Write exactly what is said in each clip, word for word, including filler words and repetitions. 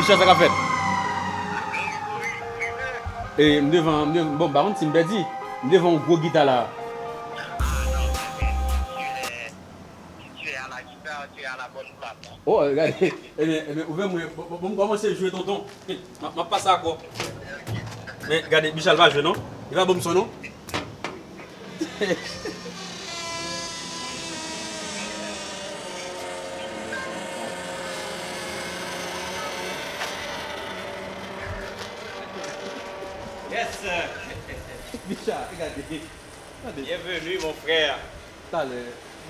Bicha, sa k ap fèt? E, m devan, m devan, bon, m pa konn si m pèdi. M devan yon gwo gita la. Oh, gade. Ebyen, ebyen, ouvè mwen. Bon, bon, bon, m kòmanse jwe, tonton. M ap, m ap pase akò. Men, gade, Bicha, l pa jwe, non. Li pa ban m son, non. Yes, sir. Bicha, gade. Gade. Bienvenue, mon frère. Talè.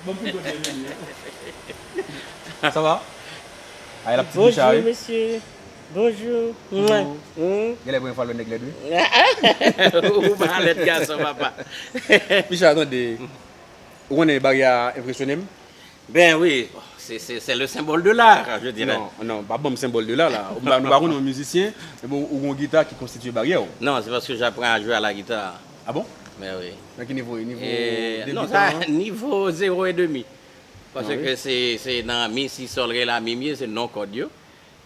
Bon, m pi konn byenveni, hein. Ça va? Ay, la petite Bicha, wi. Bonjour, monsieur. Bonjour. Bonjour. Mwen. Hmm? Genlè premye fwa l wè nèg lèd, wi. Ou pa lèd gason, papa. Bicha, tande. Ou konnen baryè a enpresyone m? Ben oui, c'est, c'est, c'est le symbole de l'art, je dirais. Non, non, pa ban m symbole de l'art la. Nou pa, nou pa konnen yon mizisyen, men bon, ou gen yon gita ki konstitye baryè w. Non, c'est parce que j'apprends à jouer à la guitare. Ah bon? Ben oui. Nan ki nivo? Nivo E, de non, sa, nivo zero e demi. Paske se, se nan mi, si, sòl, re, la, mi, m ye, se non kòd yo.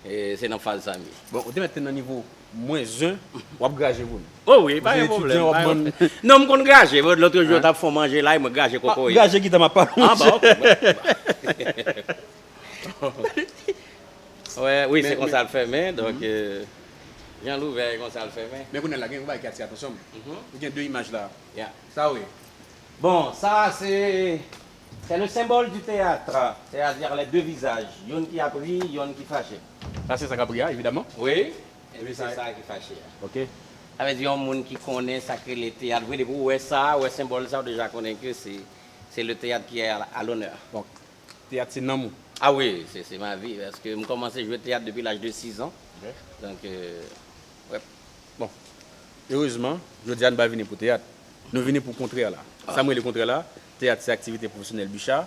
E se nan faz sa m ye. Bon, ou te mèt te nan nivo mwens en, w ap graje pou nou. Oh wi, pa gen pwoblèm. Ou se etidyan, w ap ban. Non, m konn graje. Lòt jou, yo t ap fè yon manje la, e mwen graje kokoye. Graje gita m ap pale, monchè. Ah, bon, ok. Wè, wi, se konsa l fèmen, donk, euh, Jan Louvè, e konsa l fèmen. Men kounye a la, gen yon bagay ki atire atansyon m. Ou gen de imaj la. Sa wi. Bon, sa se, c'est le symbole du théâtre, c'est-à-dire les deux visages, youn ki ap ri, youn ki fache. Sa se sa k ap ri a, evidaman. Wi, epi se sa ki fache a. Ok. Sa vle di yon moun ki konnen sa k rele teyat vre, depi w wè sa, wè senbòl sa, w deja konnen ke se, c'est le théâtre qui est à, à l'honneur. Bon, teyat se nanm ou. Ah wi, c'est, c'est ma vie, paske m kòmanse jwe teyat depi l'âge de six ans. Ok. Donk, euh, wè. Bon, erezman, jodi a nou pa vini pou teyat. Nou vini pou kontrè la. Sa m rele kontrè la, teyat se aktivite pwofesyonèl Bicha,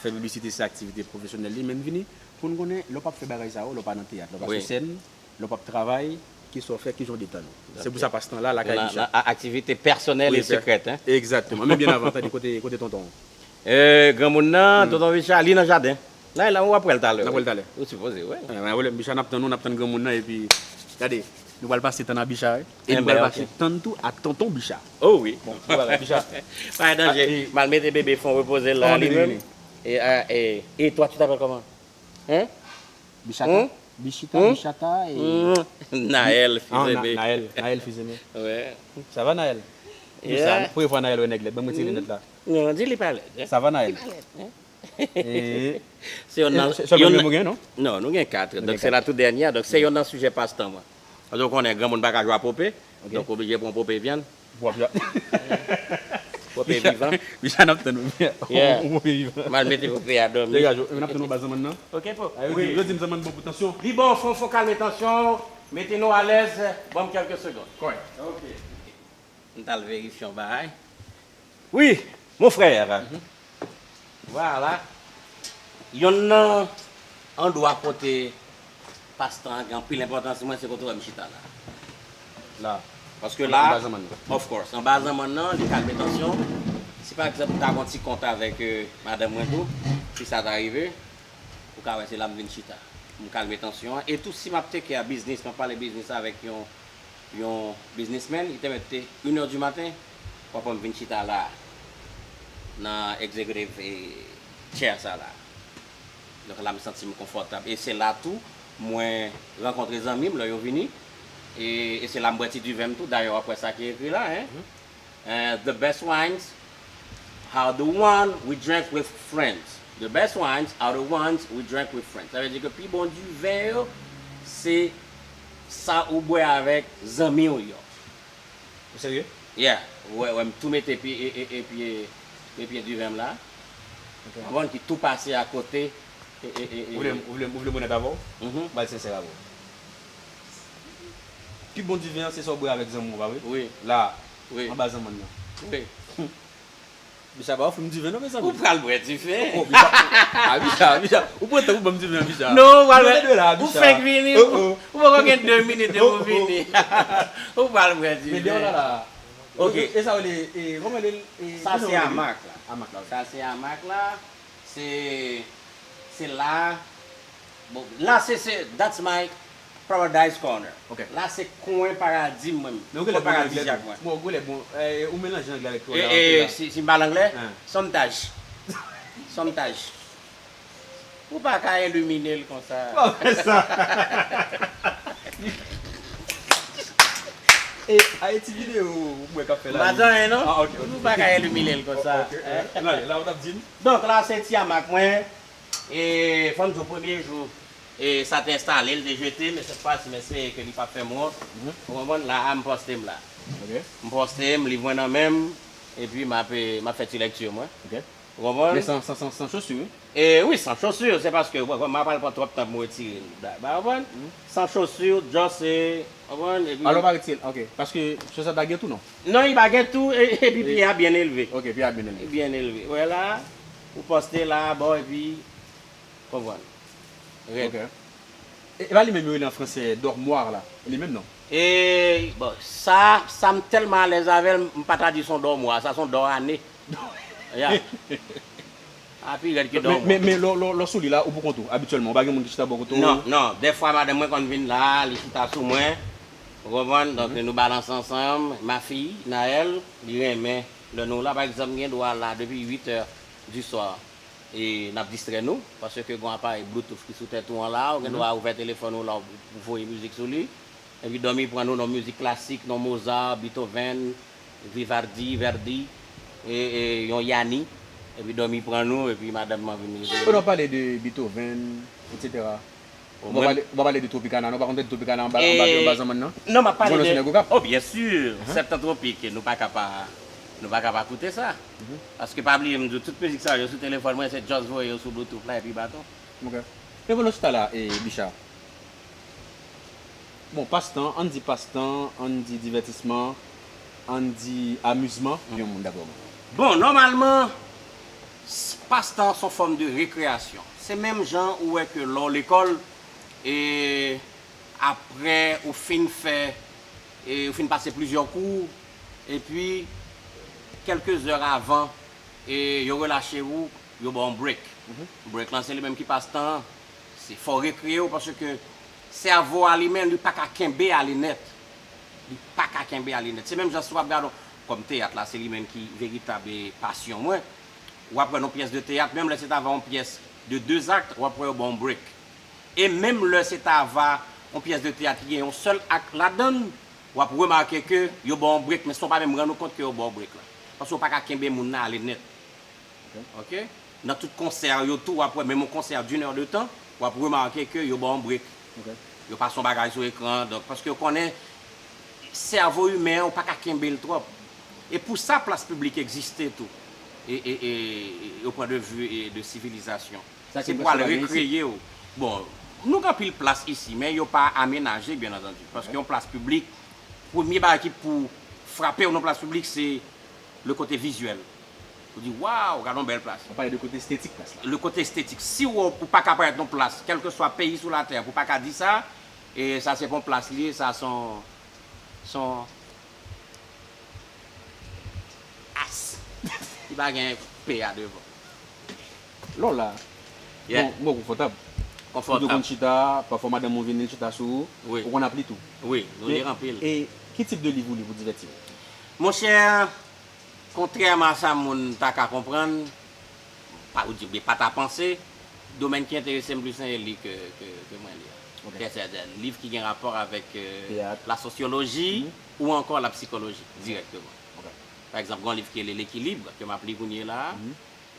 fè piblisite se aktivite pwofesyonèl li, men n vini pou n konnen lè w p ap fè bagay sa yo, lè w pa nan teyat, lè w pa sou sèn, lè w p ap travay, kisa w fè, kijan w detann ou. Se pou sa pastan la, lakay Bicha. Aktivite pèsonèl e sekrèt, hein. Egzakteman. Men byen avan, tande kote, kote tonton. Eh, granmoun nan, tonton Bicha, li nan jaden. Nan, la, w ap wè l talè. N ap wè l talè. Ou sipoze, wè. Eh, pa gen pwoblèm, Bicha, n ap tann ou, n ap tann granmoun nan, epi, gade, nou pral pase tan a Bicha, wi. E nou pral pase tan tou a tonton Bicha. Oh wi. Bon, bon bagay, Bicha. Pa gen danje. M al mete bebe fon repoze l la, li menm. Et, euh, et, et toi, tu t'appelles comment? Hein? Bichata? Bichita, Bichata et Naël Fils-Aimé. Naël, Naël Fils-Aimé. Ouais. Ça va, Naël? Bicha, premye fwa Naël wè nèg lèd, ban m retire linèt la. Non, di li pa lèd, hein? Ça va, Naël? Li pa lèd, hein? Se yon nan, se, se sèlman li menm ou gen, non? Non, nou gen kat. Donk, se la tou dènyè a. Donk, se yon nan sijè pastan mwen. Paske w konnen, granmoun pa ka jwe a pope. Donk, oblije pran pope vyann. Pope vivan. Bicha, n ap tann ou. Ou pope vivan. M al mete pope a dòmi. Degaje w. N ap tann ou ba zanmann nan. Ok, po. Yo di m zanmann bon pou tansyon. Li bon, fon, fon kalme tansyon. Mete nou alèz. Ban m kèlke segonn. Kòrèk. Ok. M t al verifye yon bagay. Wi, mon frè. Vwala. Yonn nan andwa kote pastan an gen anpil enpòtans mwen, se kote w wè m chita la. La. Paske la, of course, anba zanmann nan, li kalme tansyon. Si pa egzanp, m ta gon ti kont avèk, euh, madanm mwen tou, si sa ta rive, ou ka wè se la m vin chita. M kalme tansyon an. E tou, si m ap take care biznis, m ap pale biznis avèk yon yon biznismenn, li te mèt te inè di maten, papa m vin chita la, nan executive, eh, chair sa la. Donk la, m santi m konfòtab. E se la tou, mwen rankontre zanmi m, lè yo vini. E, e se la m bwè ti diven m tou. Dayè, w ap wè sa ki ekri la, hein. Eh, the best wines are the one we drink with friends. The best wines are the ones we drink with friends. Sa vle di ke pi bon diven yo, se sa ou bwè avèk zanmi w yo. Ou serye? Yeah. Ou wè, wè, m tou mete pi, e, e, e pye, e pye diven m la. Ok. Ou konprann ki tou pase akote. E, e, e, e. Ou vle, ou vle, ou vle m onèt avè w? Mhm. M pral sensè avè w. Pi bon diven an, se sa w bwè avèk zanmi w, pa vre? Wi. La, wi, anba zanmann nan. Wi. Bicha pa ofri m diven non, mezanmi. Ou pral bwè diven. Oh, oh, Bicha. Ah, Bicha, Bicha. Ou pran tan pou ban m diven an, Bicha. Non, ou pral bwè. Ou fenk vini. Oh, oh. Ou poko gen de minit depi ou vini. Ou pral bwè diven. Men deyò la, la. Ok. E, e sa rele, e, kòman rele, e, sa se amak la. Amak la, wi. Sa se amak la. Se, se la. Bon, la, se, se, that's my Paradise Corner. Ok. La se kwen paradi mwen. Men ou genlè bon nan anglè tou. Kwen paradizyak mwen. Bon, ou genlè bon. Eh, ou melanje anglè avèk kreyòl la anpil la. Si, si m pale anglè? Hein. Sometimes. Sometimes. Ou pa ka elimine l konsa. Bon, men sa. E Ayiti videyo ou mwen k ap fè la. M pa di anyen non. Ah, ok, ok. Ou pa ka elimine l konsa. Ok, ok. Nan, la ou t ap di m? Donk la se Ti Amak mwen. E fò m di w premye jou e sa te enstale, l te jete, men sèt fwa si m espere ke li p ap fè m wont. Ou konprann? La a m poste m la. Ok. M poste m, liv mwen nan men m, epi m ap, e, m ap fè ti lèkti mwen. Ok. Ou konprann? Men san, san, san, san chosi, wi. E wi, san chosi, se paske w konprann, m pa pral pran twòp tan pou m retire l. Ba, ba, w konprann? San chosi, just, e, w konprann? Epi alò pa retire l, ok. Paske chosa ta gen tou non? Non, li pa gen tou, e, epi pye a byen elve. Ok, pye a byen elve. Byen elve. Wè la, ou poste la, bon, epi, konprann. Rèd. Ok. E, e pa li menm yo rele an fransè dòmwa la. E li menm non? E, bon, sa, sa m tèlman alèz avè l, m pa ta di se yon dòmwa, sa se yon dò ane. Ya. A pi rèd ke dòmwa. Men, men, men lè, lè, lè w sou li la, ou poukont ou, abityèlman, ou pa gen moun ki chita bò kote w? Non, non. Dèfwa madanm mwen konn vin la, li chita sou mwen. Ou konprann? Donk, nou balanse ansanm. Ma fille, Naël, li renmen lè nou la. Pa egzanp, m gen dwa la depi uit è di swa. E n ap distrè nou, paske gen yon aparèy Bluetooth ki sou tèt ou an la, ou gen dwa ouvè telefòn ou la, ou voye mizik sou li. Epi dòmi pran nou nan mizik klasik, nan Mozart, Beethoven, Vivaldi, Verdi, e, e yon Yanni. Epi dòmi pran nou, epi madanm mwen vin rive. Pandan w pale de Beethoven, etsetera, ou pa pale, ou pa pale de Tropicana, non? Ou pa konn tande Tropicana anba, anba, anba zanmann nan? Non, m ap pale de, oh, byen si, Septan Tropik, nou pa ka pa, nou pa ka pa koute sa. Paske pa bliye, m di w, tout mizik sa yo sou telefòn mwen, se just voye yo sou Bluetooth la, epi baton. Ok. Men pandan w chita la, e, Bicha, bon, pastan, ann di pastan, ann di divètisman, ann di amizman, yon moun, daprè w menm? Bon, nòmalman, s-, pastan se yon fòm de rekreyasyon. Se menm jan ou wè ke lè w lekòl, e, aprè ou fin fè, e, ou fin pase plizyè kou, epi kèlke zè avan, e, yo relache ou, yo ba w yon break. Break lan, se li menm ki pastan an. Se fò w rekreye w, paske sèvo a li menm, li pa ka kenbe ale nèt. Li pa ka kenbe ale nèt. Se menm jan si w ap gade, kòm teyat la, se li menm ki veritab, e, pasyon mwen. W ap wè nan pyès de teyat, menm lè se ta va yon pyès de de zak, w ap wè yo ba w yon break. E menm lè se ta va yon pyès de teyat ki gen yon sèl ak ladan l, w ap remake ke yo ba w yon break, men san w pa menm rann ou kont ke yo ba w break la. Paske w pa ka kenbe moun nan ale nèt. Ok? Nan tout konsè yo tou, w ap wè, menm yon konsè d'une heure de temps, w ap remake ke yo ba w yon break. Ok. Yo pase yon bagay sou ekran, donk, paske yo konnen sèvo imen an, ou pa ka kenbe l twòp. E pou sa, plas piblik egziste tou. E, e, e, e, o pwen de vi, e, de sivilizasyon. Se pou al rekreye w. Bon, nou gen anpil plas isi, men yo pa amenaje, byen antandi. Paske yon plas piblik, premye bagay ki pou frape w nan plas piblik, se le kote vizyèl. Ou di, waw, gade yon bèl plas. Ou pale de kote estetik plas la. Le kote estetik. Si w, ou pa ka parèt nan plas, kèlkeswa peyi sou latè, pou w pa ka di sa, e sa se pa yon plas li ye, sa se yon, se yon as. Li pa gen P a devan. Lè w la, yeah, bon, bon, konfòtab. Konfòtab. Ou konn chita, pafwa madanm ou vini chita sou ou, wi, ou konn ap li tou. Wi, nou li anpil. E ki tip de liv ou li pou divèti w? Monchè, kontrèman a sa moun ta ka konprann, pa, ou di, pa ta panse, domèn ki enterese m plis nan li ke, ke, ke mwen li a. Ok. Sètadi, liv ki gen rapò avèk, euh, la sosyoloji ou ankò la psikoloji, dirèkteman. Ok. Pa egzanp, gen yon liv ki rele L'équilibre, ke m ap li kounye la a,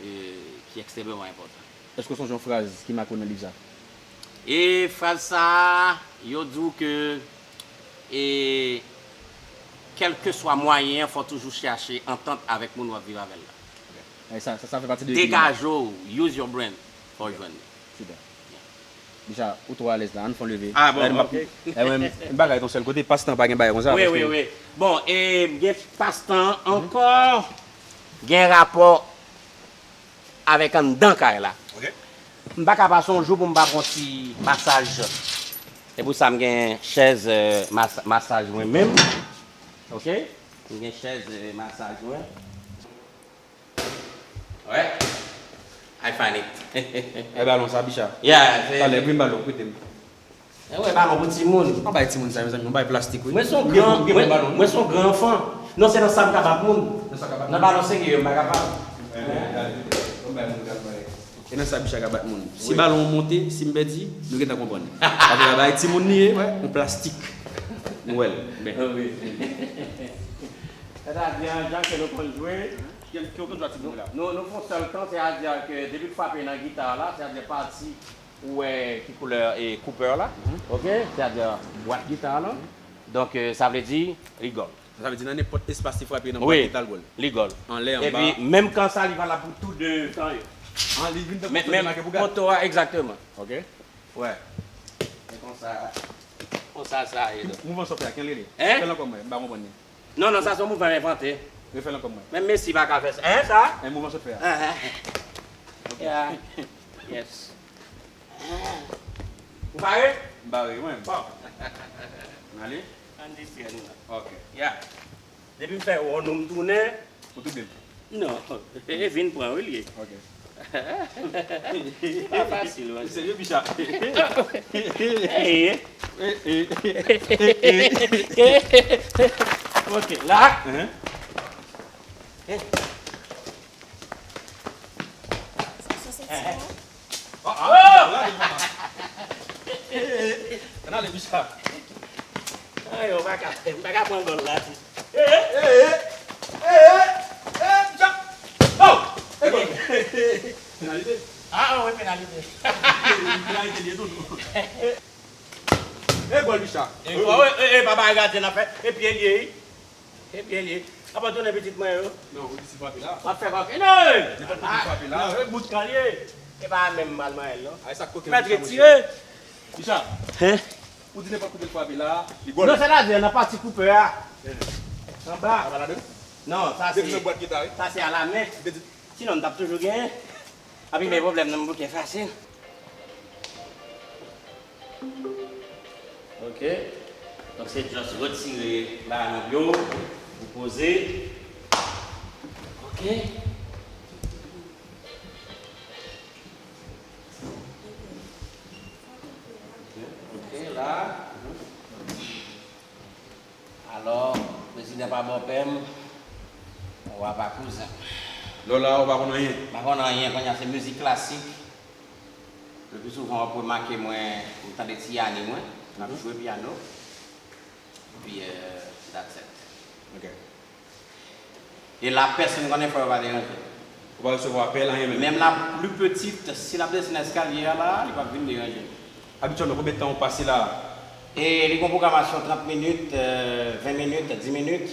e, ki ekstrèmeman enpòtan. Èske w sonje yon fraz ki make w nan liv sa? E fraz sa a, yo di w ke, e, kèlkeswa mwayen an, fò w toujou chache antant avèk moun w ap viv avè l la. Ok. E sa, sa, sa fè pati de ekilib la. Degaje w, use your brain, fò w jwenn li. Sipè. Deja, ou twò alèz la, ann fè yon leve. Ah, bon, ok. E mwen, m bagay yon sèl kote, pastan pa gen bagay konsa. Wi, wi, wi. Bon, e gen pastan ankò, gen rapò avèk anndan kay la. Ok. M pa ka pase yon jou pou m pa pran ti masaj. Se pou sa m gen chèz, euh, mas-, masaj mwen menm. Ok? M gen chèz, euh, masaj mwen. Ouais. I find it. E balon sa, Bicha. Yeah, se... Talè, bri m balon, prete m. E wè balon pou timoun. Ou pa bay timoun sa, mezanmi, ou bay plastik, wi. Mwen se yon gran, mwen, mwen se yon gran anfan. Non, se nan sa m ka bat moun. Nan sa w ka bat moun. Nan balon serye, m pa kapab. E nan sa Bicha ka bat moun. Si balon an monte, si m pèdi, nou gentan konprann. Paske la bay timoun li ye, wè, yon plastik. Nou wè l. Wi. Sètadi, jan ke nou konn jwe, nou, nou fè yon sèl tan, sètadi ke depi l frape nan gita la, sètadi pati ou wè ki koulè e koupè la, oke? Sètadi bwat gita la. Donk, sa vle di, li gòl. Sa vle di nan nenpòt espas li frape nan bwat gita l gòl. Li gòl. Anlè, anba. Epi, menm kan sa, li valab pou tou de kan yo. An, li vin tankou men, men, make pou gad. Poto a, egzakteman. Oke. Wè. Se konsa, konsa sa ye, donk. Mouvman sa w fè a, ki jan l rele? Hein? Fè l ankò mwen, m pa konprann li. Non, non, sa se yon mouvman m envante. Refè l ankò mwen. Menm Messi pa ka fè sa. Hein, sa? Hein, mouvman sa w fè a. Hein, hein. Yeah. Yes. Ou pare? M pare, mwen. Bon. N ale? Ann distrè nou la. Ok. Ya. Depi m fè wò nou, m tounen. Ou tounen? Non. E vin pran, wi, l ye. Ok. Se pa fasil, wi. Ou serye, Bicha? Ey. Ok, la. Hein? Hein? Ah, ah, la, la, la. Eh, eh, eh, ann ale, Bicha. Ay, yo, m pa ka, m pa ka pran gòl la. Eh, eh, eh, eh, eh, Bicha. Oh! E gòl. Penalite. Ah, wi, penalite. Penalite, li ye tou. E gòl, Bicha. E gòl, e, e, e, pa bay gade nan fè. E pye l ye, wi. Ebyen, li. Apa tounen pitit mwen yo? Non, ou di si frape la. W ap fè kòk. Non! Nenpòt kote frape la. Non, e bout kan li ye. E pa menm mal manyen l, non. Ay, sa koken. Mèt retire. Bicha. Hein? Ou di nenpòt kote l frape la, li gòl. Non, sètadi nan pati koupè a. Eh. Anba. Anba ladan? Non, sa se, depi nan bwat gita, wi. Sa se alamen. Sinon, m t ap toujou genyen. Anpi, men pwoblèm nan m bouke fasil. Ok. Donk, se just retire balon yo, ou poze. Ok. Ok, la. Alò, prezidan pa bòpè m, wa pa kouzen m. Lè w la, ou pa konn anyen? M pa konn anyen, kounye a se mizik klasik. Le pli souvan, w ap remake mwen, m tande Ti Yani mwen, m ap jwe pyano. Epi, euh, that's it. Ok. E la, pèsonn konnen fò yo pa deranje. Ou pa resevwa apèl, anyen menm? Menm la pli pitit, si l ap desann eskalye a la, li p ap vin deranje m. Abityèlman, konbyen tan ou pase la? E li gon pwogramasyon trant minit, euh, ven minit, dis minit.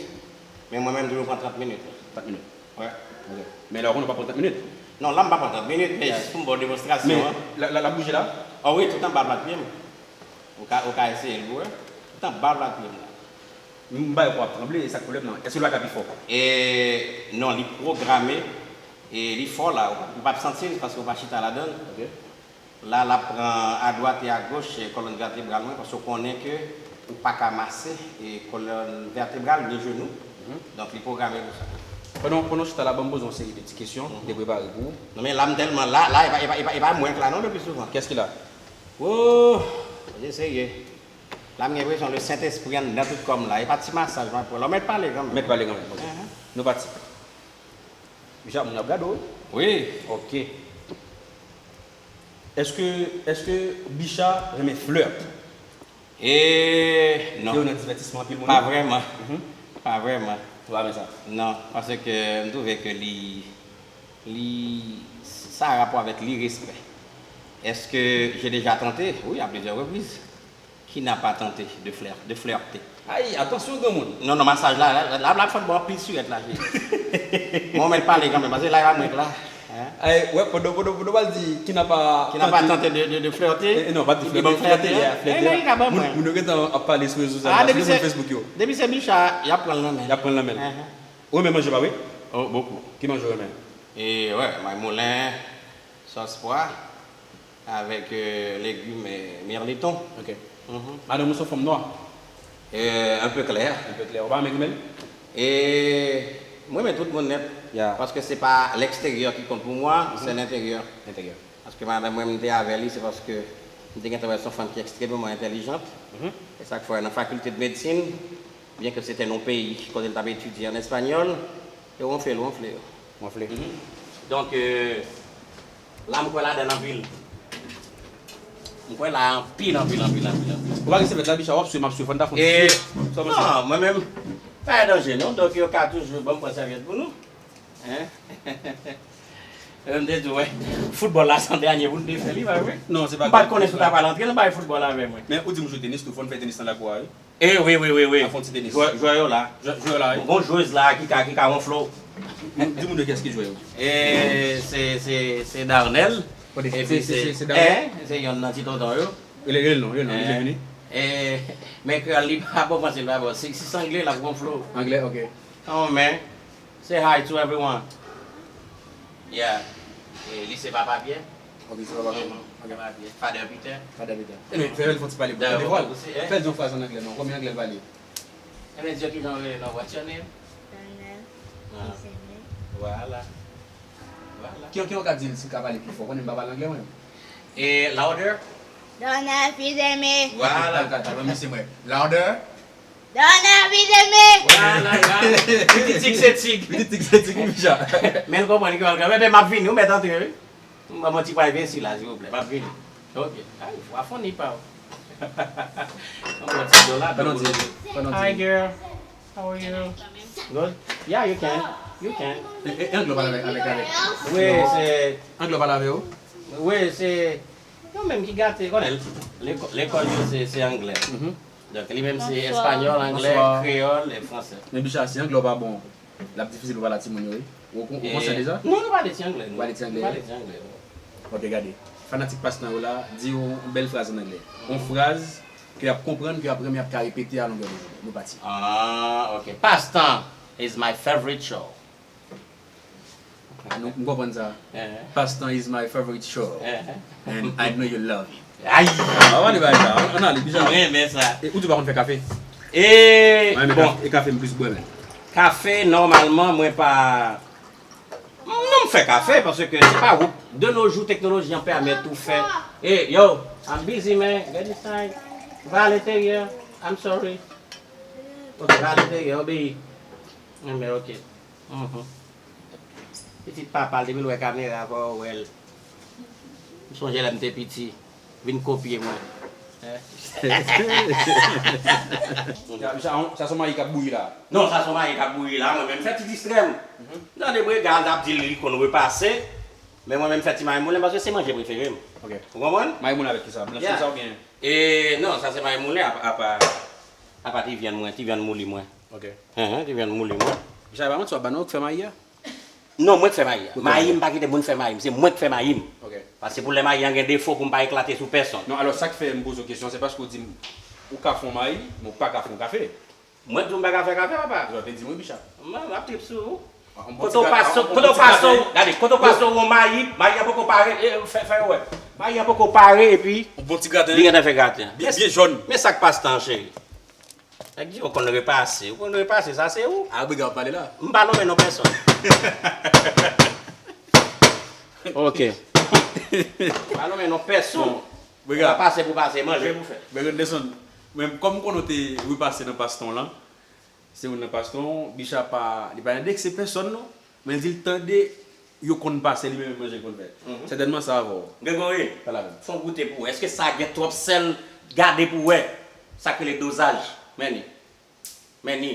Men mwen menm, m toujou pran trant minit. Trant minit? Wè. Ok. Men lè w konn ou pa pran trant minit? Non, la m pa pran trant minit, men jis pou m ba w demonstrasyon an. Men, la, la, l ap bouje la? O wi, tout anba plat pye m. Ou ka, ou ka eseye l pou wè. Tout anba plat pye m la. M ba yo pou ap tranble, e sa k pwoblèm nan? Èske l pa ka pi fò? E, non, li pwograme, e li fò la, ou, ou p ap santi l paske ou pa chita ladan l. Ok. La, l ap pran adwat e agoch, e, kòlòn vètebral mwen, paske w konnen ke ou pa ka mase, e, kòlòn vètebral ni jenou. Mhm. Donk, li pwograme pou sa. Pandan, pandan w chita la, ban m poze w yon seri de ti kesyon, mhm, m te prepare pou ou. Non, men la, m tèlman la, la, e pa, e pa, e pa, e pa mwen k la, non, le pli souvan. Kiyès ki la? Oh, se serye. La, m gen enpresyon le Sentespri anndan tout kò m la. E pa ti masaj m ap pran la. Ou mèt pale kanmenm. Mèt pale kanmenm, ok. Ahan. Nou pati. Bicha, moun ap gade w, wi. Wi. Ok. Èske, èske Bicha renmen flèt? E, non. Ke w nan divètisman anpil moun? Pa vrèman. Mhm. Pa vrèman. Ou pa renmen sa? Non, paske m twouve ke li, li, sa rapò avèk li respè. Est-ce que j'ai déjà tenté? Oui, à plusieurs reprises. Qui n'a pas tenté de flir-, de flirter? Ay, atansyon, granmoun. Non, non, masaj la, la, la, la, fò n ba w anpil sirèt la, cheri. Mwen, mwen pale kanmenm, paske la, e pa mwen k la. Hein? Ay, wè, pandan, pandan, pandan w al di, qui n'a pas tenté, qui n'a pas tenté de, de, de flirter? Eh, eh, non, pa di flirter, flirter, yeah, flirter. Moun, moun yo gentan ap pale sou rezo sa, sou moun Facebook yo. Depi se Bicha, y ap pran l nan men. Y ap pran l nan men. Ou renmen manje, pa vre? Oh, beaucoup. Ki manje ou renmen? E, wè, may moulen, sòs pwa. Avèk, euh, legim, euh, mirliton. Ok. Mhm. Madanm ou se yon fanm nwa? Euh, un peu clair. Un peu clair. Ou pa renmen grimèl? E mwen renmen tout moun nèt. Ya. Paske se pa l'extérieur ki kont pou mwen, se l'interieur. L'interieur. Paske madanm mwen, m te avè li, se paske M te gentan wè se yon fanm ki ekstrèmeman entèlijant. E sa k fè nan fakilte de medsin, byen ke se te nan yon peyi kote l t ap etidye an espanyòl, yo wonfle l, wonfle yo. Wonfle. Donk, euh, la m kwè ladan l anpil. M kwè la anpil, anpil, anpil, anpil, anpil. Ou pa gen sèvyèt la, Bicha, w ap swe, m ap swe, fò n ta fè yon ti swe. Sa w panse? Non, mwen menm, pa gen danje non, donk yo ka toujou ban m pran sèvyèt pou nou. Hein? M te di w, wè, foutbòl la se an dènye pou n te fè li, pa vre? Non, se pa. M pa t konnen si w ta pral antre nan bagay foutbòl avè mwen. Men ou di m jwe tenis tou, fò n fè tenis nan lakou a, wi. E wi, wi, wi, wi. N ap fè yon ti tenis. Jwè, jwè yo la. Jwè, jwè yo la, wi. Gon jwez la ki ka, ki ka wonfle w. Di moun yo kiyès ki jwè yo. E se, se, se Darnell. Epi se, se, se, se Darnell? E, se yonn nan ti tonton yo. Rele, rele non, rele non, li vle vini. E, men kreyòl li pa bon, panse l pa bon. Si, si se anglè, l ap wonfle w. Anglè, ok. Kanmenm. Say hi to everyone. Yeah. E, li se Papa Pyè. Ok, se Papa Pyè. Mhm. Ok. Papa Pyè. Father Peter. Father Peter. Ebyen, fè l fè yon ti pale pou tande vwa l. Fè l di yon fraz an anglè non. Konbyen anglè l pale? Ebyen, di yo kijan w rele non. What's your name? Donna. Ah. Izeme. Vwala. Vwala. Ki, ki w ka di l si l ka pale pi fò? Konnen m pa pale anglè mwen. E louder? Donna Fizeme. Vwala. Tal, tal, tal, ban misye mwen. Louder? Donna Fizeme. Vwala, vwala. Pitit tig se tig. Pitit tig se tig, wi, Bicha. Men l konprann ki pral kanmenm. Ebyen, m ap vini, ou mèt antre, wi. M ban mwen ti pway vensi la, silvouplè. M ap vini. Ok. Ay, w a fon ni pa w. Mwen pran ti do la. Fè non di, fè non di. Hi, girl. How are you? Good? Yeah, you can. You can. E, e, anglè w pale avèk, avèk, avèk. Wi, se. Anglè w pale avè yo? Wi, se yo menm ki gate, konnen, lekò-, lekòl yo se, se anglè. Mhm. Donk, li menm se espanyòl, anglè, kreyòl e fransè. Men Bicha, si anglè w pa bon, l ap difisil pou pale a timoun yo, wi. Ou, ou, ou konsyan de sa? Non, nou pale ti anglè, nou. Ou pale ti anglè? Nou pale ti anglè, wi. Ok, gade. Fanatik Pastan yo la, di yon bèl fraz an anglè. Yon fraz ke y ap konprann, ke y ap renmen, y ap ka repete a longè de jounen. Nou pati. Ah, ok. Pastan is my favorite show. Nou, m konprann sa. Pastan is my favorite show. And I know you love it. Ay! Ah, ann ale bay sa. Ann ale, Bicha. Mwen renmen sa. E, ou di w pa konn fè kafe? E, bon. Kafe, e kafe m plis bwè, men. Kafe, nòmalman, mwen pa. Non, m fè kafe, paske se pa wout. De nos jours, teknoloji an pèmèt ou fè. E, yo, I'm busy, man. Get inside. Va a lenteryè. I'm sorry. Ok, va a lenteryè, obeyi. Enben, ok. Mhm. Pitit papa l, depi l wè kamera, fò w wè l. M sonje lè m te piti, vin kopye mwen. Hein? Sa, sa, sa se yon mayi k ap bouyi la. Non, sa se yon mayi k ap bouyi la, mwen menm fè ti distrè m. Mhm. Tande m regal, l ap di l li konn repase, men mwen menm fè ti mayi moulen paske se manje prefere m. Ok. Ou konprann? Mayi moulen avèk kisa? Blanch konsa oubyen? E, non, sa se mayi moulen, apa, apa, apa ti vyann mwen, ti vyann mouli mwen. Ok. Hein, hein, ti vyann mouli mwen. Bicha, pa manti, w ap ba nou k fè mayi a? Non, mwen k fè mayi a. Ou k fè mayi a. Mayi m pa kite moun fè mayi m, se mwen k fè mayi m. Ok. Paske pou lè mayi an gen defo pou m pa eklate sou pèsonn. Non, alò sa k fè m poze w kesyon, se paske w di m ou ka fè yon mayi, men w pa ka fè yon kafe. Mwen k di w m pa ka fè kafe, papa? Ou te di m wi, Bicha. M ap trip sou ou. Kote w pase, kote w pase, gade, kote w pase yon mayi, mayi an poko pare, e, fè, fè yo wè. Mayi an poko pare, epi yon bon ti graten, li gentan fè graten. Byen, byen jòn. Men sa k Pastan, cheri. Nèg di, ou konn repase. Ou konn repase, sa se ou. A, briga w ap pale la. M pa nonmen non pèsonn. Ok. M pa nonmen non pèsonn. Bon, briga. Ou pa pase pou pase, manje pou fè. Briga Anderson, men kòm m konnen w te repase nan Pastan w lan, se youn nan Pastan w, Bicha pa, li pa endekse pèsonn non. Men l di l tande yo konn pase li menm manje l konn fè. Mhm. Sètènman sa avè w. Gregory, pale avè m. Fè yon goute pou wè. Èske sa gen twòp sèl? Gade pou wè. Sa k rele dozaj. Men li. Men li.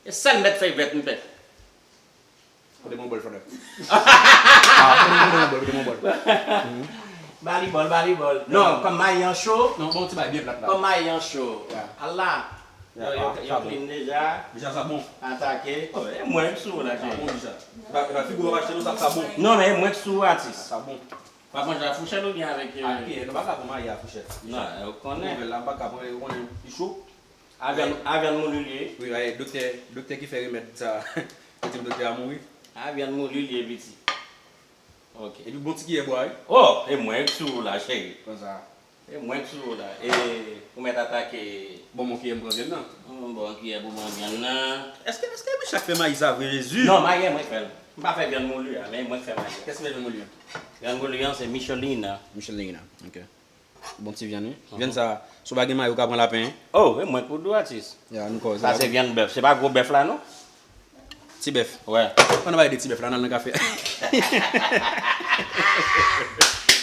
E sèl mèt fèy vèt m fè. Pote m yon bòl, frè. Ah, pote m, pote m yon bòl, pote m yon bòl. Mhm. Ba li bòl, ba li bòl. Non, kòm mayi an cho. Non, bon, ti bay byen plat la. Kòm mayi an cho. Ya. Al la. Yo, yo, yo clean deja. Bicha, sa bon. Atake. Oh, e mwen k sou la, cheri. Sa bon, Bicha. E pa, e pa figi w ap achte non, sa, sa bon. Non, men e mwen k sou, atis. Sa bon. W ap manje a fouchèt oubyen avèk, euh, ak kiyè? Non, pa ka pou mayi a fouchèt. Non, ou konnen. Nouvèl la, m pa ka pran, ou konnen, li cho. A vyann, a vyann mouli l ye. Wi, wi, doktè, doktè ki fè remèd sa, yo di m doktè a mouri. A vyann mouli l ye, piti. Ok. Epi bon ti kiyè bwa, wi. Oh, e mwen k sou la, cheri. Konsa. E mwen k sou la. E ou mèt atake. Bon, bon kiyè m pran vyann nan. Hmm, bon kiyè pou pran vyann nan. Èske, èske Bicha k fè mayi sa vre, Jezi? Non, mayi a mwen k fè l. M pa fè vyann mouli a, men mwen k fè mayi a. Kiyès ki fè vyann mouli a? Vyann mouli an se Michelina. Michelina, ok. Bon ti vyann, wi. Vyann sa, si w pa gen mayi, ou ka pran lapen, wi. Oh, e mwen k pou di w, atis. Ya, nou koze. Sa se vyann bèf. Se pa gwo bèf la, non? Ti bèf. Wè. Ann pale de ti bèf la, n al nan kafe a.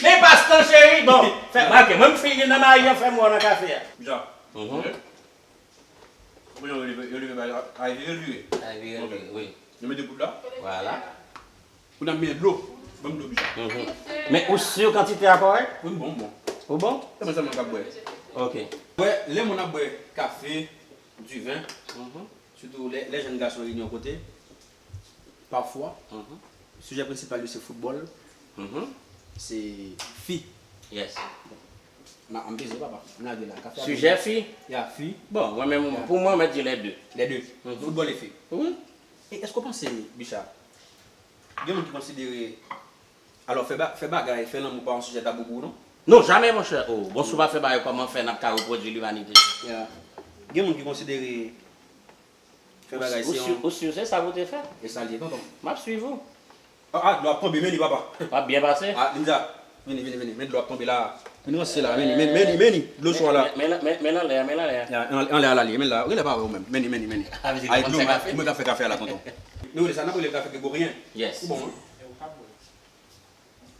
Men pastan, cheri, bon, fè, ok, mwen m fini nan mayi an, fè m wè w nan kafe a. Bicha. Mhm. Kòman yo leve, yo leve bagay la? Ay, yo leve. Ay, yo leve, wi. Yo mete poud la? Vwala. Pou n ap mete dlo. Ban m dlo, Bicha. Mhm. Men ou si kantite a kòrèk? Wi, m bon, m bon. Ou bon? Se mwen sèlman k ap bwè. Ok. Bwè, lè moun ap bwè kafe, diven, mhm, sitou lè, lè jèn gason reyini yon kote, pafwa, mhm, sijè prensipal yo se foutbòl, mhm, se fi. Yes. Bon. M a, m peze papa. M lage la. Kafe a sijè fi? Ya, fi. Bon, mwen menm, ya, pou mwen, mwen di les deux. Les deux. Mhm. Foutbòl e fi. Wi. E èske w panse, Bicha, gen moun ki konsidere, alò, fè ba-, fè bagay, fè lanmou pa yon sijè tabou pou ou, non? Non, jamè, monchè. Oh, bon, si w pa fè bagay, kòman fè n ap ka repwodui limanite? Ya. Gen moun ki konsidere fè bagay se yon... Ou si, ou si se sa pou te fè? E sa l ye, tonton. M ap swiv ou. Ah, ah, dlo ap tonbe, men li, papa. W ap byen pase? Ah, Linda, vini, vini, vini. Men dlo ap tonbe la. Vini ranse la, vini, vini, vini, vini. Dlo cho a la. Men, men, men, men anlè a, men anlè a. Ya, anlè, anlè a la li ye, men la. Ou genlè pa wè ou menm. Vini, vini, vini. Ay, dlo, mwen, mwen k ap fè kafe a la, tonton. Nou rele sa, n ap rele l kafe Gregoryen. Yes. Ou bon, wi.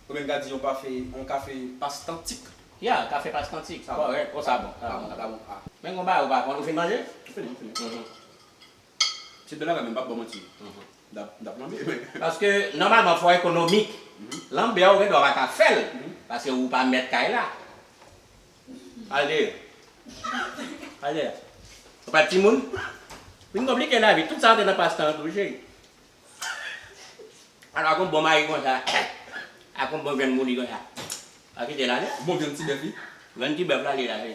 Oubyen m ka di yon kafe, yon kafe pastantik. Ya, kafe pastantik. Sa bon. Kòrèk, konsa bon. Sa bon, sa bon. Ah. Men gon bagay ou pa konn, ou fin manje? M fini, m fini. Mhm. Se bèl la, men m p ap ba w manti. Mhm. M t ap, m t ap lanbe, men. Paske, nòmalman, fò w ekonomik. Mhm. Lanbe a, ou gen dwa pa ka fè l. Mhm. Paske ou pa mèt kay la. Al dèyè. Al dèyè. Ou pa t timoun? Vin konplike lavi. Tout sa antre nan pastan an tou, cheri. Alò, ak yon bon mayi konsa, ak yon bon vyann mouli konsa. Pa kite l ale. Bon vyann ti bèf, wi. Vyann ti bèf la, li la, wi.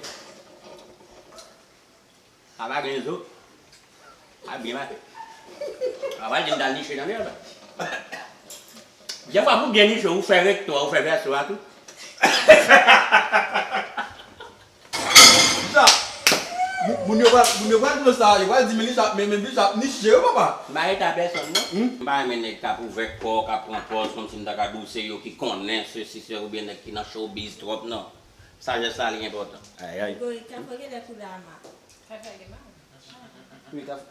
Sa pa gen zo. Sa byen pase. Sa pral di m t al niche nan mè la. Dèfwa pou byen niche, ou fè rektò a, ou fè vèso a tou. Sa, moun, moun yo pral, moun yo pral pran sa, yo pral di, men li sa, men, men li sa, niche yo, papa. M pa rete a pèsòn, non. Hmm? M pa renmen nèg k ap ouvè kò, k ap pran pòz, kòmsi m ta ka di w se yo ki konnen, sesi, sela, oubyen nèg ki nan showbiz twòp, non. Sajès la, li enpòtan. Ay, ay. Gregoryen, kafe genlè koulè a ma. Kafe a gen ma. Wi, kafe.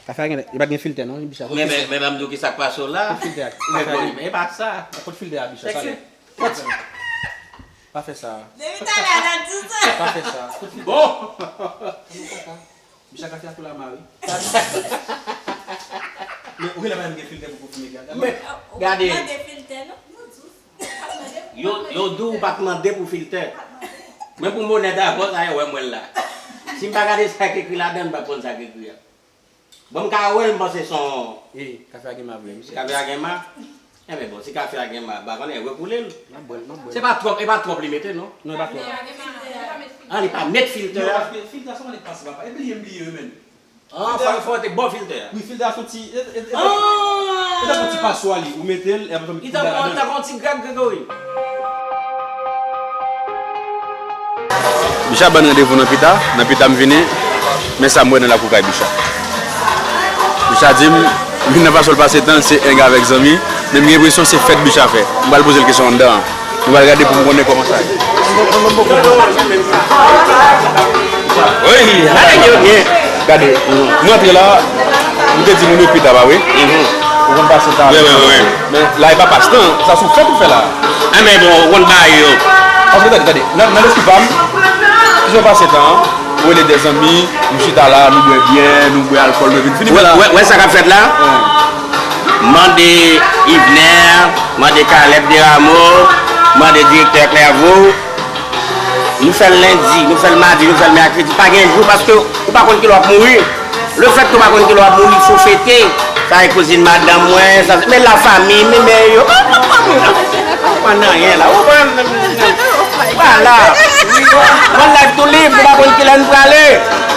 Kafe a gen, li pa t gen filtè, non, Bicha. Men, men, men, ban m di w ki sa k pase w la. Kot filtè a? Men, kafe a bon, gen, men e pa sa. Kot filtè a, Bicha? Sa gen. Pa fè sa. Depi talè a, n ap di sa. Pa fè sa. Bon. Bicha, kafe a koulè a ma, wi. Men, ou genlè pa menm gen filtè pou konfime, gade. Men, gade. Ou pa mande filtè, non? Yo, yo di w pa t mande pou filtè. Men pou m onèt avè w, sa yo wè m wè l la. Si m pa gade sa k ekri ladan l, m p ap konn sa k ekri a. Bon, m ka wè l, m panse se yon... E, kafe a gen ma vre, mesye. Kafe a gen ma? Enben bon, si kafe a gen ma, ba konnen rekoule l. M ap bwè l, m ap bwè l. Se pa twòp, e pa twòp li mete, non? Non, e pa twòp. Ah, li pa met filtè a. Non, paske filtè a, se yon nèg pase, papa. E bliye m bliye yo, menm. Ah, fò, fò te bon filtè a. Wi, filtè a se yon ti, e, e, e, e, e tankou yon ti paswa li. Ou mete l, e ap fè yon ti... Li tankou, li tankou yon ti grèg, Gregoryen. Bicha ban n randevou nan pita, nan pita m vini, men sa m wè nan lakou kay Bicha. Bicha di m, youn nan fason l pase tan l, se eng avèk zanmi, men m gen enpresyon se fèt Bicha fè. M pral poze l kesyon anndan an. Nou pral gade pou m konnen kòman sa ye. Wi, gade, gade, nou antre la, nou te di moun yo pita pa, wi. Ou konn pase tan. Wi, wi, wi. Men la, e pa pastan, sa sou fèt ou fè la. Enben bon, ou konn bagay yo. Paske, gade, gade, nan, nan lespri pa m, ki jan w pase tan an, ou rele de zanmi, nou chita la, nou bwè byè, nou bwè alkòl, nou vin fini la. Wè, wè, wè sa k ap fèt la? Mande Yvner, mande Caleb Desrameaux, mande direktè Clairvaux. Nou fè l lendi, nou fè l madi, nou fè l mèkredi. Pa gen jou, paske ou pa konn kilè w ap mouri. Lefètke w pa konn kilè w ap mouri, fò w fete. Sa e kouzin madanm mwen, sa, men lafanmi, men mè yo. Pa nan anyen la, ou konprann? Vwala. One life to live, nou pa konn kilè n prale.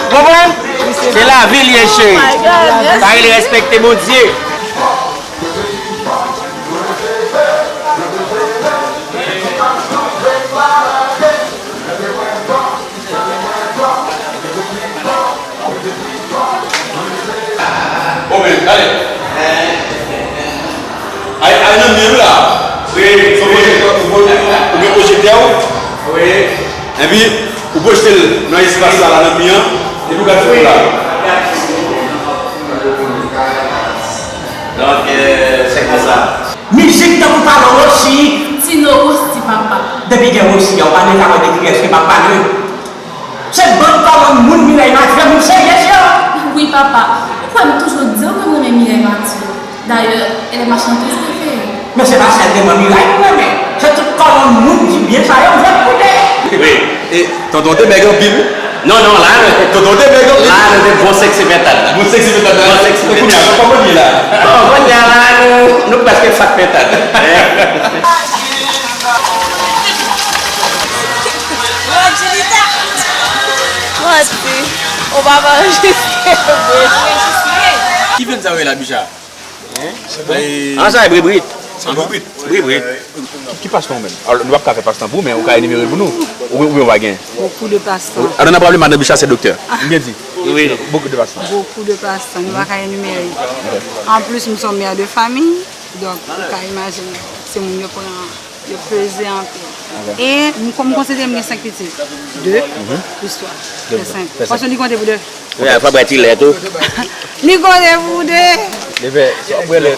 Ou konprann? Se lavi li ye, cheri. Sa rele respekte Bondye. Bon, men, gade. Ay, ay, nan men w la. Wi, wi. Ou gen pwojekte, ou gen pwojekte Wi. Epi, ou pwojte l nan espas la, la, nan mi an, epi ou gade foto la. Donk, euh, se konsa. Mizik tankou Palo Rosi. Tino Rosi, papa. Depi gen Rosi, ou pa menm ka wè de kiyès ki pa pale. Se bann kòlonn moun Mireille Mathieu, moun serye, sè. Wi, papa. Ou kwè m toujou di w ke m renmen Mireille Mathieu. D'ailleurs, elle est ma chanteuse préférée. Men se pa sèlman Mireille m renmen. Se tout kòlonn moun ki byen sa yo m fè koute. Wi. E tonton te bèg anpil. Non, non, la, tonton te bèg anpil. La, nou te bon sèks se pètad la. Bon sèks se pètad la. Bon sèks se pètad. Kounye a, kòman li ye la? Bon, kounye a la, nou, nou prèske fat pètad. Hein? Manti. Ou pa anrejistre vre. Ki fèt sa w ye la, Bicha? Hein? An sa e bribrit. An bribrit? Bribrit. Ki, ki pastan w menm? Alò, nou p ap ka fè pastan pou ou, men ou ka enimere l pou nou. Ou, oubyen ou pa gen? Beaucoup de passe-temps. Alò, n ap raple, madan Bicha se doktè. M byen di? Wi. Beaucoup de passe-temps. Beaucoup de passe-temps. Nou pa ka enimere. Ok. An plis, m se yon mè de famiy, donk, ou ka imajine, se moun yo pran. Yo peze anpil. Ok. E m, kòm m konsidere m gen senk pitit, de plis twa fè senk. Fè senk. Paske li konte pou de. Wi, fò bwè ti lè tou. Li konte pou de. Li fè, fò bwè lè.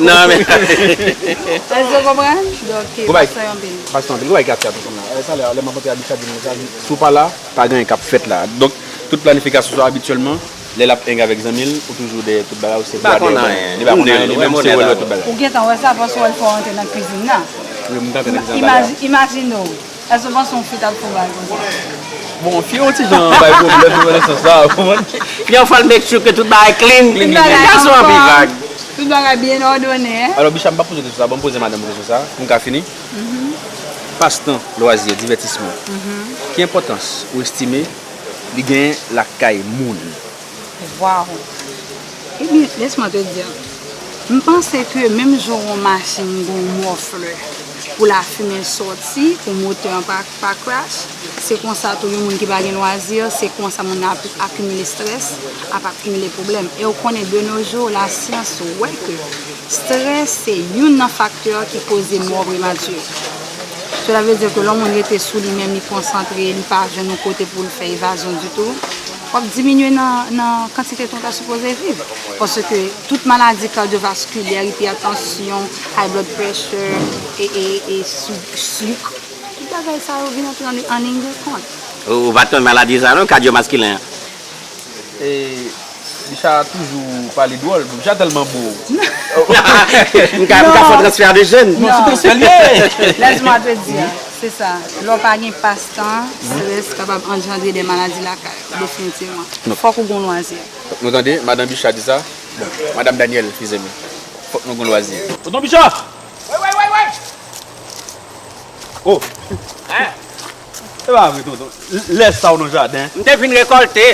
Non, men. Èske w konprann? Donk, pasan anpil. Pasan anpil. Gwo bagay katya tou konn la. E, talè, lè m ap monte a Bicha di m sa, si w pa la, pa gen anyen k ap fèt la. Donk, tout planifikasyon sa abityèlman, lè l ap hang avèk zanmi l, ou toujou dèyè tout bagay, ou se bwa dèyè. Li pa konn anyen, li menm se wè l wè tout bagay. Ou gentan wè sa, paske w wè l fè w antre nan kwizin nan. Wi, m t antre nan kwizin nan talè a. Imaji-, imajine w, èske w panse yon fi t ap fè w bagay konsa? Bon, fi yon ti jan bay pwoblèm nan sans sa, ou konprann? Fi an fò l make sure ke tout bagay clean. Clean, clean. Gason an pi vag. Tout bagay byen òdone, en. Alò, Bicha, m p ap poze w kesyon sa, ban m poze madanm ou kesyon sa, pou m ka fini. Pastan, lwazyè, divètisman. Ki enpòtans ou estime li genyen lakay moun? Waw! Ebyen, laisse-moi te dire, m panse ke menm jan yon machin gen yon mòflè pou lafimen sòti, pou motè an pa, pa crash, se konsa tou yon moun ki pa gen lwazi, se konsa moun nan ap akimile strès, ap akimile pwoblèm. E w konnen, de nos jours, lasyans wè ke strès se youn nan faktè ki koze mò prematire. Cela veut dire que lè yon moun rete sou li menm, li konsantre, li pa jwenn yon kote pou l fè evazyon ditou, w ap diminye nan, nan kantite tan w ta sipoze viv. Paske tout maladi kadyovaskilè, ipètansyon, high blood pressure, e, e, e sou, sik, tout bagay sa yo vin antre an, an liy de kont. Ou, ou pa t konn maladi sa non, kadyomaskilen an? E, Bicha toujou pale dwòl. Bicha tèlman bo. M ka, m ka fè transfè de jèn. Non, se transfè l ye. Laisse-moi te dire, se sa. Lè w pa gen pastan, strès kapab anjandre de maladi lakay ou, definitivman. Fòk ou gon lwazi. Nou tande, madan Bicha di sa. Bon, madan Daniel, excusez-moi. Fòk nou gon lwazi. Tonton Bicha! Wi, wi, wi, wi! Oh! Hein? E pa vre, tonton. Lè sa w nan jaden. M te fin rekòlte.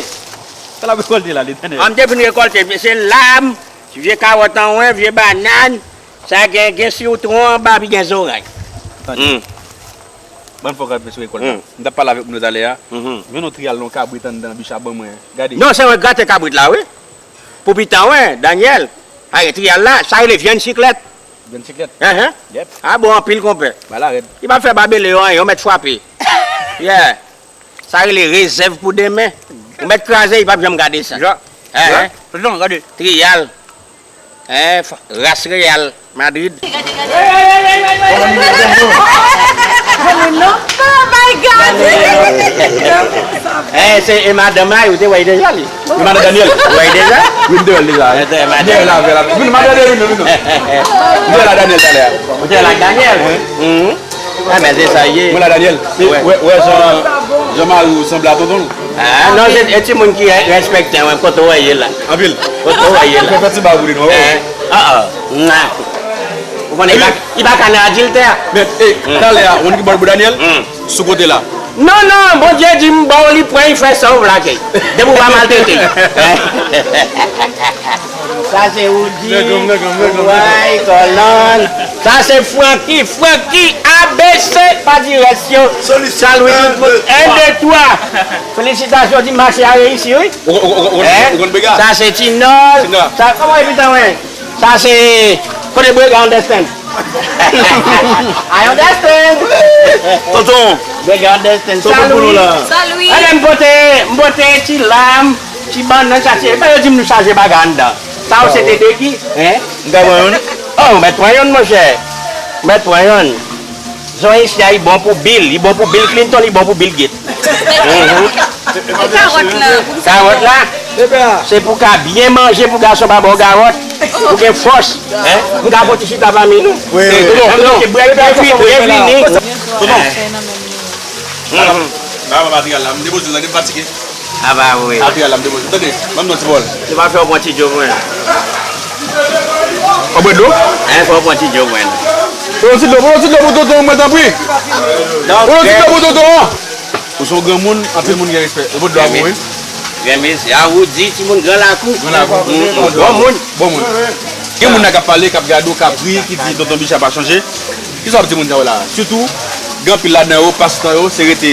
Sa l ap rekòlte la, Letènèl? An, m te fin rekòlte. Se lam, vye kawòt anwen, vye banann. Sa gen, gen sitwon anba, pi gen zoranj. Tande. Hmm. Bann fòk ap sou rekòlt la. Hmm. M t ap pale avèk moun yo talè a. Mhm. Jwenn yon triyal nan yon kabrit anndan, Bicha ban mwen. Gade. Non, se mwen grate kabrit la, wi. Pou pita, wi, Daniel. Aye, triyal la, sa rele vyann siklèt. Vyann siklèt? Enhen. Yep. A bon, anpil, konpè. Bagay la rèd. Li p ap fè babele yo anyen, yo mèt frape. Yeah. Sa rele rezèv pou demen. Ou mèt kraze, li p ap janm gade sa. Ja. Enhen. Ja. Tonton, gade. Triyal. Hein, f-, ras Real Madrid. Oh my God! Eh, se, e madanm la, ou te wè deja li? E madanm Daniel. Ou wè deja? Vin deyò deja. Eh, te madanm. Daniel la, la. Vin, madanm Daniel, vin, vin. Vin la, Daniel, talè a. Ou te la, Daniel? Mhm. Ah, men se sa ye. Mwen la, Daniel. Wè. Wè, wè, jan, jan mari w sanble a tonton l. Ah, non, se, e timoun ki re-, respekte, wè, kote w ye la. Anpil. Kote w ye la. Fè, fè ti bagay pou li, non. Eh, ah, ah, nan. Ou konnen, li pa, li pa ka nan adiltè. Men, eh, talè a, ou konn ki bò l bo Daniel? Hmm. Sou kote la. Non, non, Bondye di m ba w li, pran, li fè sa w vle ak li. Depi w pa maltrete l. Sa se Woody. Nèg m, nèg m, nèg m. Way, kòlòn. Sa se Francky, Francky A B C, pa di rès yo. Salut tout moun. Un, deux, trois. Felisitasyon, di mache a reyisi, wi. Ou, ou, ou, ou, ou konn Brega? Sa se Tinòl. Tinòl. Sa, kòman epi tan, wi? Sa se kote Brega, understand? I understand. Tonton, Big understand. Tonton Salut. Pou nou la. Salut. Alè, m pote, m pote ti lam, ti bannann, sa se. Epa yo di m nou chaje bagay anndan. Sa yo se te de ki? Hein? M ka pran youn? Oh, mèt pran youn, monchè. Mèt pran youn. Zon isi a, li bon pou Bill. Li bon pou Bill Clinton, li bon pou Bill Gates. Mhm. E kawòt la? Kawòt la? Se pou ka byen manje, pou gason pa ba w kawòt. Pou gen fòs. Hein? M ka fè yon ti chita pami nou. Wi, wi. Tonton, tonton. Bwè, bwè, bwè, bwè, bwè, bwè. Tonton. Mhm. Ala, ala materyal la, m depoze l, m fatige. A ba wi. Materyal la, m depoze. Tande, ban m non ti bòl. Se pa fè w pran ti djo pou mwen. Ou bwè dlo? Hein, fè w pran ti djo pou mwen. Pran ti dlo, pran ti dlo pou tonton mwen, tanpri. Pran ti dlo pou tonton an. Ou se yon granmoun, anpil moun gen respè. Yo pot dlo a pou ou, wi. Granmesi, a ou di timoun gran lakou. Gran lakou. Mm, mm, bon moun. Bon moun. Gen moun nan k ap pale, k ap gade w, k ap ri, ki di tonton Bicha pa chanje. Kisa w ap di moun sa yo la? Sitou, gen anpil ladan yo, pastan yo, se rete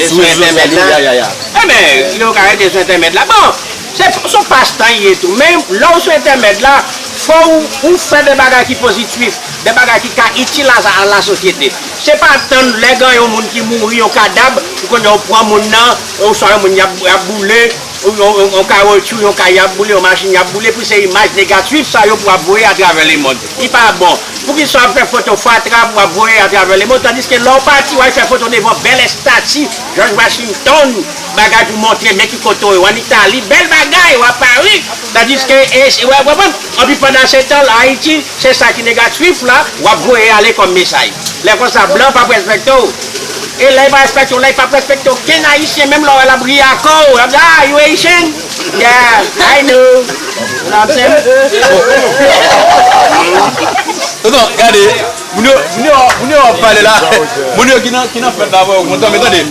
sou rezo sosyo yo, ya, ya, ya. Enben, yo ka rete sou entènèt la. Bon, se, se yon pastan ye tou. Men, lè w sou entènèt la, fò w, ou fè de bagay ki pozitif, de bagay ki ka itil a, a lasosyete. Se pa tann lè gen yon moun ki mouri, yon kadab, ou konnen ou pran moun nan, oswa yon moun y ap, y ap boule, yon, yon, yon kawotchou, yon kay y ap boule, yon machin y ap boule, pou se imaj negatif sa yo pou w ap voye atravè lemonn. Li pa bon. Poukisa w ap fè foto fatra pou w ap voye atravè lemonn, tandiske lè w pati, w al fè foto devan bèl estati George Washington, bagay pou montre men ki kote w ye, w ann Itali, bèl bagay, w a Pari, tandiske, e, e, w ap konprann? Anpi pandan se tan, Ayiti, se sa ki negatif la, w ap voye ale kòm mesaj. Lè konsa, blan p ap respekte w. E lè l pa respekte w, lè l p ap respekte okenn Ayisyen, menm lè w wè l ap ri ak ou, l ap di, "Ah, you Haitian?" Yeah, I know. You know what I'm saying? Tonton, gade, moun yo, moun yo, moun yo ap pale la. Moun yo ki nan, ki nan fèt la, vre, ou kontan, men tande.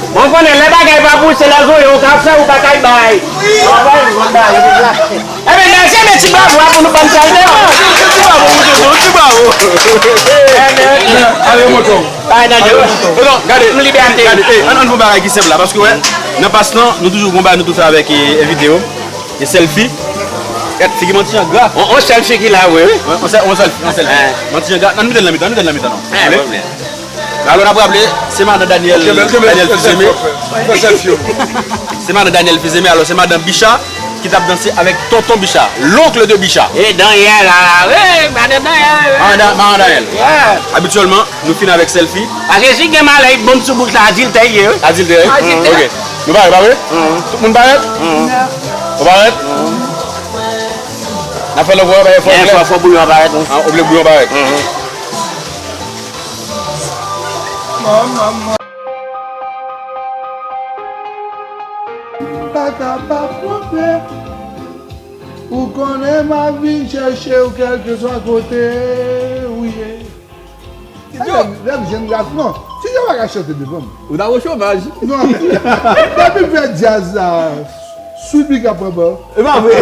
Mwen konnen lè bagay pa pouse, lè voye, ou ka fè, ou pa kay bay. Ou pa bay, ou pa bay. Enben, mesye, men ti bravo a pou nou ban m salde. Ti bravo pou Dodo, ti bravo. Ale, moto. Bay nan dyo. Non, gade, gade, eh, ann, ann fè yon bagay ki senp la, paske, wè, nan pastan, nou toujou gon bagay nou tou fè avèk, eh, envite yo. E sèlfi. Gad, figi Mantijan gra. On, on sèlfi ki la, wi, wi. Wè, on sèl, on sèlfi, on sèlfi. Eh. Mantijan gra. Ann mete l nan mitan, ann mete l nan mitan, non. Eh, pwoblèm. Alò, n ap raple, se madan Daniel Fils-Aimé. Se madan Daniel Fils-Aimé, alò, se madan Bicha ki t ap danse avèk tonton Bicha, l'oncle de Bicha. E Danyèl la, la, wi, madan Danyèl, wi. Madan, madan Danyèl. Yeah. Abityèlman, nou fin avèk sèlfi. Paske si gen malè, bon sou bouch la, adiltè ye, wi. Adiltè, wi? Adiltè. Ok. Nou parèt, pa vre? Tout moun parèt? Nou parèt? N ap fè lòt fwa, pa fè fwa, fò bouyon parèt, wi. Ah, ou vle bouyon parèt? Manman. Pata pa pwoblèm. Ou konnen m ap vin chèche w kèlkeswa kote ou ye. Ti Djo. Lè m, lè m jèn gason, non. Ti Djo pa ka chante devan m. Ou ta o chomaj. Non. Depi m fè djaz la, sou big ap pran ban. E pa vre.